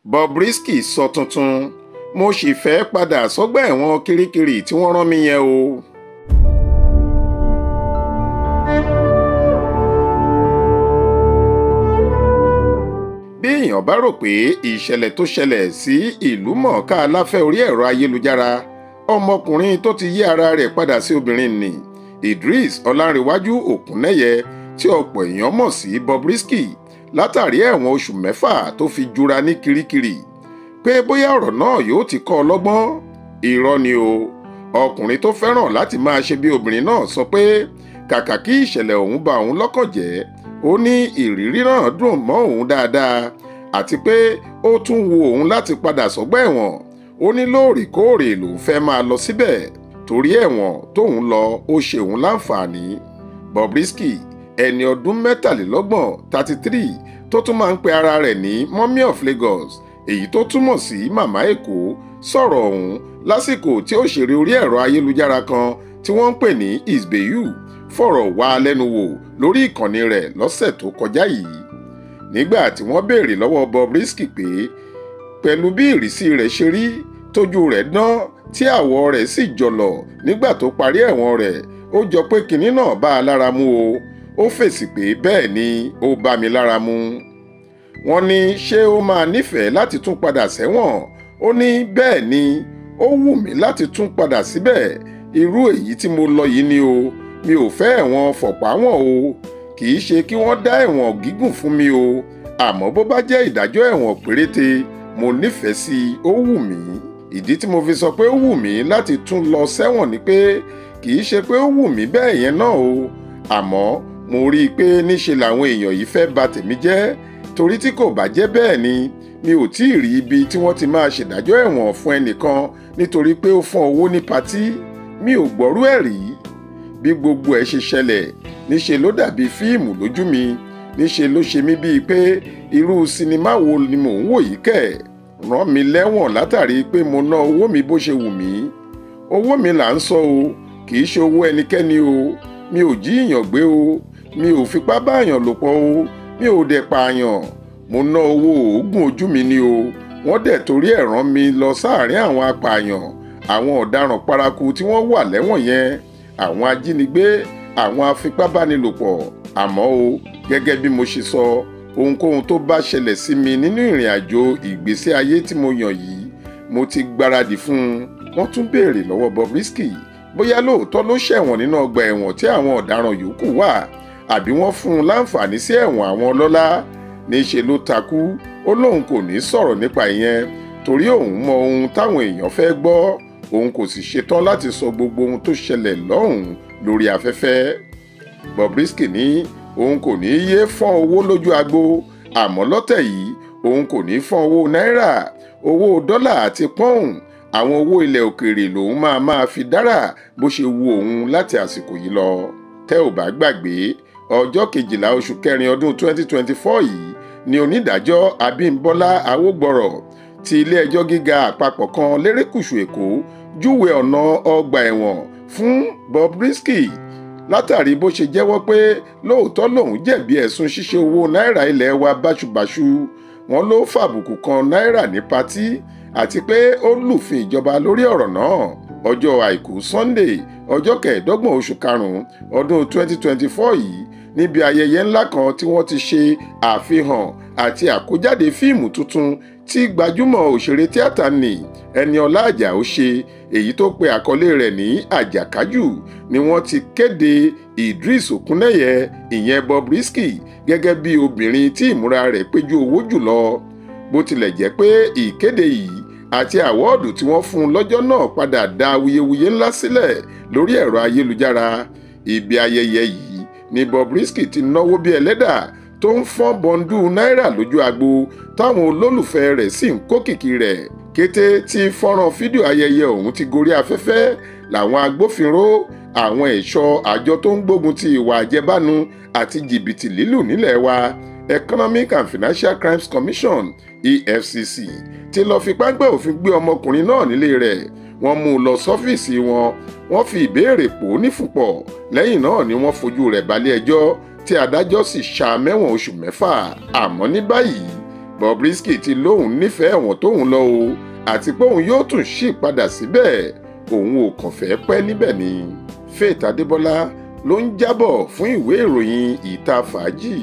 Bobrisky sọ tuntun, mo sì fẹ́ padà sọ́gbà ẹ̀wọ̀n Kirikiri tí wọ́n rán mi yẹn o. Bí èèyàn bá rò pé ìṣẹ̀lẹ̀ tó ṣẹlẹ̀ sí ìlú-mọ̀ọ́ká aláfẹ́ orí ẹ̀rọ ayélujára, ọmọkùnrin tó ti yí ara rẹ̀ padà sí obìnrin ní Idris Ọlánrewájú Òkúnnẹ́yẹ tí ọ̀pọ̀ èèyàn mọ̀ sí Bobrisky látàrí ẹ̀wọ̀n oṣù 6 tó fi jura ní Kirikiri, pé bóyá ọ̀rọ̀ náà yóò ti kọ́ ọ lọ́gbọ́n. Irọ́ ni o. Ọkùnrin tó fẹ́ràn láti máa ṣe bí obìnrin náà sọ pé kàkà kí ìṣẹ̀lẹ̀ ọ̀hún ba òun lọ́kàn jẹ́, ó ní ìrírí náà dùn mọ́ òun dáadáa àti pé ó tún wu òun láti padà sọ́gbà ẹ̀wọ̀n. Ó ní lóòrèkóòrè lòun fẹ́ máa lọ síbẹ̀ torí ẹ̀wọ̀n tóun lọ ó ṣe òun láǹfààní. Bobrisky, ẹni ọdún 33, 33, tó tún máa ń pe ara rẹ̀ ní Mummy of Lagos, èyí tó túmọ̀ sí Màmá Èkó, sọ̀rọ̀ ọ̀hún lásìkò tí òṣèré orí ẹ̀rọ ayélujára kan tí wọ́n ń pè ní Isbeyu fọ̀rọ̀ wá lẹ́nu wò lórí ìkànnì rẹ̀ lọ́sẹ̀ tó kọjá yìí. Nígbà tí wọ́n béèrè lọ́wọ́ Bobrisky pé pẹ̀lú bí ìrísí rẹ̀ ṣe rí, tójú rẹ̀ dán, tí àwọ̀ rẹ̀ sì jọ̀lọ̀ nígbà tó parí ẹ̀wọ̀n rẹ̀, ó jọ pé kinní náà bá a lára mu o. Ó fèsì pé bẹ́ẹ̀ ni, ó bá mi lára mu. Wọ́n ní ṣé ó máa nífẹ̀ẹ́ láti tún padà sẹ́wọ̀n? Ó ní bẹ́ẹ̀ ni, ó wù mí láti tún padà síbẹ̀. Irú èyí tí mo lọ yìí ni o. Mi ò fẹ́ ẹ̀wọ̀n fọ̀páwọ̀n o. Kì í ṣe kí wọ́n dá ẹ̀wọ̀n gígùn fún mi o. Àmọ́ bó bá jẹ́ ìdájọ́ ẹ̀wọ̀n péréte, mo nífẹ̀ẹ́ sí i, ó wù mí. Ìdí tí mo fi sọ pé ó wù mí láti tún lọ sẹ́wọ̀n ni pé kì í ṣe pé ó wù mí bẹ́ẹ̀ yẹn náà o. Àmọ́ mo rí i pé níṣe làwọn èèyàn yìí fẹ́ bà tèmi jẹ́, torí tí kò bá jẹ́ bẹ́ẹ̀ ni mi ò tí ì rí ibi tí wọ́n ti máa ṣèdájọ́ ẹ̀wọ̀n fún ẹnìkan nítorí pé ó fọ́n owó ní patí. Mi ò gbọ́rú ẹ̀ rí. Bí gbogbo ẹ̀ ṣe ṣẹlẹ̀, níṣe ló dàbí fíìmù lójú mi, níṣe ló ṣe mí bíi pé irú sinimá wo ni mò ń wò yìí kẹ̀. Rán mi lẹ́wọ̀n látàrí pé mo ná owó mi bó ṣe wù mí. Owó mi là ń sọ o, kì í ṣe owó ẹnikẹ́ni o. Mi ò jí èèyàn gbé o, mi ò fipá báàyàn lò pọ̀ o, mi ò dẹ̀ pààyàn. Mo ná owó oògùn ojú mi ni o. Wọ́n dẹ̀ torí ẹ̀ rán mi lọ sáàárín àwọn apààyàn, àwọn ọ̀daràn paraku tí wọ́n wà lẹ́wọ̀n yẹn, àwọn ajínigbé, àwọn afipábánilòpọ̀. Àmọ́ o, gẹ́gẹ́ bí mo ṣe sọ, ohunkóhun tó bá ṣẹlẹ̀ sí mi nínú ìrìn àjò ìgbésí ayé tí mo yàn yìí, mo ti gbáradì fún un. Wọ́n tún béèrè lọ́wọ́ Bobrisky bóyá lóòótọ́ ló ṣẹ̀wọ̀n nínú ọgbà ẹ̀wọ̀n tí àwọn ọ̀daràn yòókù wà, àbí wọ́n fún un láǹfààní sí ẹ̀wọ̀n àwọn ọlọ́lá. Níṣe ló takú, ó lóun kò ní sọ̀rọ̀ nípa ìyẹn torí òun mọ ohun táwọn èèyàn fẹ́ gbọ́, òun kò sì ṣetán láti sọ gbogbo ohun tó ṣẹlẹ̀ lọ́hùn-ún lórí afẹ́fẹ́. Bobrisky ní òun kò ní yé fọ́n owó lójú agbo, àmọ́ lọ́tẹ̀ yìí òun kò ní fọ́n owó náírà, owó dọ́là àti pọ́ùn. Àwọn owó ilẹ̀ òkèèrè lòun máa fi dára bó ṣe wu òun láti àsìkò yìí lọ. Tẹ́ ò bá gbàgbé, ọjọ́ 12 oṣù kẹrin ọdún 2024 yìí ni onídàájọ́ Abímbọ́lá Awógbọ̀rọ̀ ti ilé-ẹjọ́ gíga àpapọ̀ kan lérékùṣù Èkó júwe ọ̀nà ọgbà ẹ̀wọ̀n fún Bobrisky látàrí bó ṣe jẹ́wọ́ pé lóòótọ́ lòun jẹ̀bi ẹ̀sùn ṣíṣe owó náírà ilẹ̀ wa báṣubàṣu. Wọ́n ló fàbùkù kan náírà ní patí àti pé ó lùfin ìjọba lórí ọ̀rọ̀ náà. Ọjọ́ Àìkú Sunday, ọjọ́ 25 oṣù karùn-ún ọdún 2024 yìí, níbi ayẹyẹ ńlá kan tí wọ́n ti ṣe àfihàn àti àkójáde fíìmù tuntun tí gbajúmọ̀ òṣèré tíátà ní Ẹniọlá Àjàó ṣe, èyí tó pe àkọlé rẹ̀ ní Àjàkájù, ni wọ́n ti kéde Idris Òkúnnẹ́yẹ, ìyẹn Bobrisky, gẹ́gẹ́ bí obìnrin tí ìmúra rẹ̀ péjú owó jùlọ. Bó tilẹ̀ jẹ́ pé ìkéde yìí àti àwọ́ọ̀dù tí wọ́n fún un lọ́jọ́ náà padà dá awuyewuye ńlá sílẹ̀ lórí ẹ̀rọ ayélujára. Ibi ayẹyẹ yìí ni Bobrisky ti náwó bí ẹlẹ́dà tó ń fọ́n bọ́ńdù náírà lójú agbo, táwọn olólùfẹ́ rẹ̀ sì ń kó kìkì rẹ̀. Kété tí fọ́nrán fídíò ayẹyẹ ọ̀hún ti gorí afẹ́fẹ́ làwọn agbófinró, àwọn ẹ̀ṣọ́ àjọ tó ń gbógun ti ìwà àjẹbánu àti jìbìtì lílù nílẹ̀ wa, Economic and Financial Crimes Commission EFCC, ti lọ fi páńpẹ́ òfin gbé ọmọkùnrin náà nílé rẹ̀. Wọ́n mú un lọ sọ́fíìsì wọn, wọ́n fi ìbéèrè pò ó nífùpọ̀. Lẹ́yìn náà ni wọ́n fojú rẹ̀ balẹ̀ ẹjọ́ tí adájọ́ sì ṣá mẹ́wọ̀n oṣù 6. Àmọ́ ní báyìí Bobrisky ti lóun nífẹ̀ẹ́ ẹ̀wọ̀n tóun lọ o, àti pé òun yóò tún ṣì padà síbẹ̀, òun ò kàn fẹ́ pẹ́ níbẹ̀ ni. Faith Adébọlá ló ń jábọ̀ fún ìwé ìròyìn Ìta Fàájì.